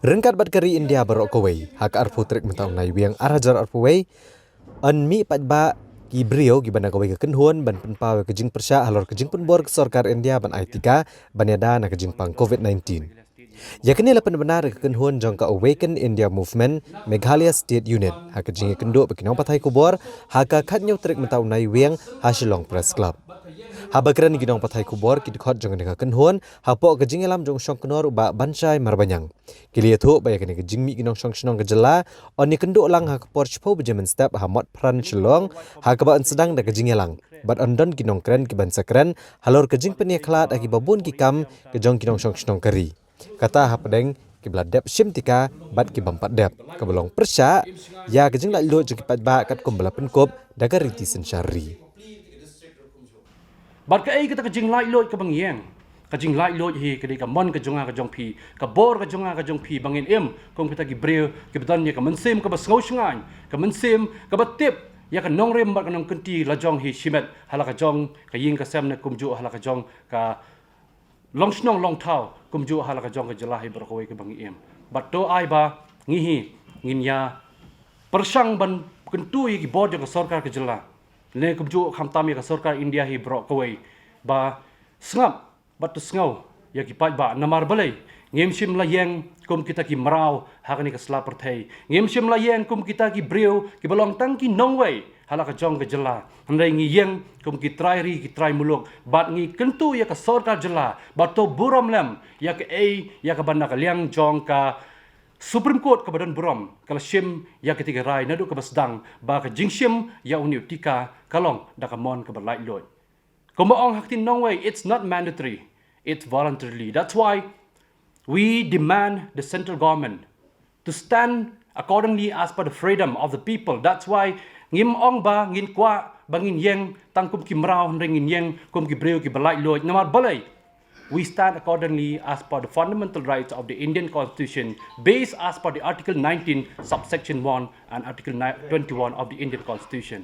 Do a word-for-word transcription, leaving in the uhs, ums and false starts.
Ryngkat bad ka ri India baroh kawei, ha ka arphew tarik mynta u Naiwieng ar hajar arphew wei, yn mih paidbah ki briew kiba na kawei ka kynhun ban pynpaw ïa ka jingpyrshah halor ka jingpynbor ka sorkar India ban ai tika ban ïada na ka jingpang covid nineteen. Ïa kane la pynbna da ka kynhun jong ka Awaken India Movement Meghalaya State Unit ha ka jingïakynduh bad ki nongpathai khubor ha ka khatñiew tarik mynta u Naiwieng ha Shillong Press Club. Haba kren ki nongpathai khubor ki dkhot jong kane ka kynhun hapoh ka jingïalam jong u shongknor u Bah Banshai Marbaniang, ki la ïathuh ba ïa kane ka jingmih ki nongshong shnong ka jylla yn ïakynduh lang ha ka por shiphew baje mynstep ha Motphran Shillong, ha kaba yn sdang da ka jingïalang bad yn don ki nongkren kiban sa kren halor ka jingpynïakhlad ha kiba bun ki kam ka jong ki nongshong shnong ka ri, kata hapdeng kiba la dep shim tika bad ki bym pat dep, kaba long pyrshah ïa ka jinglaitluid jong ki paidbah katkum ba la pynkup da ka riti synshar ri. Bad kaei kata ka jinglaitluid kaba ngi ïeng? Ka jinglaitluid hi ka dei ka mon ka jong nga ka jong phi, ka bor ka jong nga ka jong phi ba ngin im kum kita ki briew kiba don ïa ka mynsiem kaba sngew shngaiñ, ka mynsiem kaba tip ïa ka nongrim bad ka nongkynti lajong hi shimet ha la ka jong ka ïing ka sem ne kumjuh ha la ka jong ka long shnong long thaw kumjuh ha la ka jong ka jylla hi baroh kawei kaba ngi im. Bad to ai ba ngi hi ngin ïa pyrshang ban kyntu ïa ki bor jong ka sorkar ka jylla ne kumjuh khamtam ïa ka sorkar India hi baroh kawei ba sngap bad to sngew ïa ki paidbah. Namar balei? Ngim shym la ïeng kum kita ki mraw ha kane ka sla pyrthei. Ngim shym la ïeng kum kita ki briew kiba long tang ki nongwei ha la ka jong ka jylla. Hynrei ngi ïeng kum ki trai ri ki trai muluk bad ngi kyntu ïa ka sorkar jylla ba to burom lem ïa kaei ïa kaba na ka liang jong ka Supreme Court kaba don burom ka la shim ïa kata ka rai naduh kaba sdang ba ka jingshim ïa une u tika ka long da ka mon kaba laitluid. Kumba ong ha ka ktien nongwei, it's not mandatory, it's voluntarily. That's why we demand the central government to stand accordingly as per the freedom of the people. That's why ngim ong ba ngin kwah ba ngin ïeng tang kum ki mraw, hynrei ngin ïeng kum ki briew kiba laitluid. Namar balei? We stand accordingly as per the fundamental rights of the Indian Constitution, based as per the Article nineteen, subsection one, and Article ni-, twenty-one of the Indian Constitution.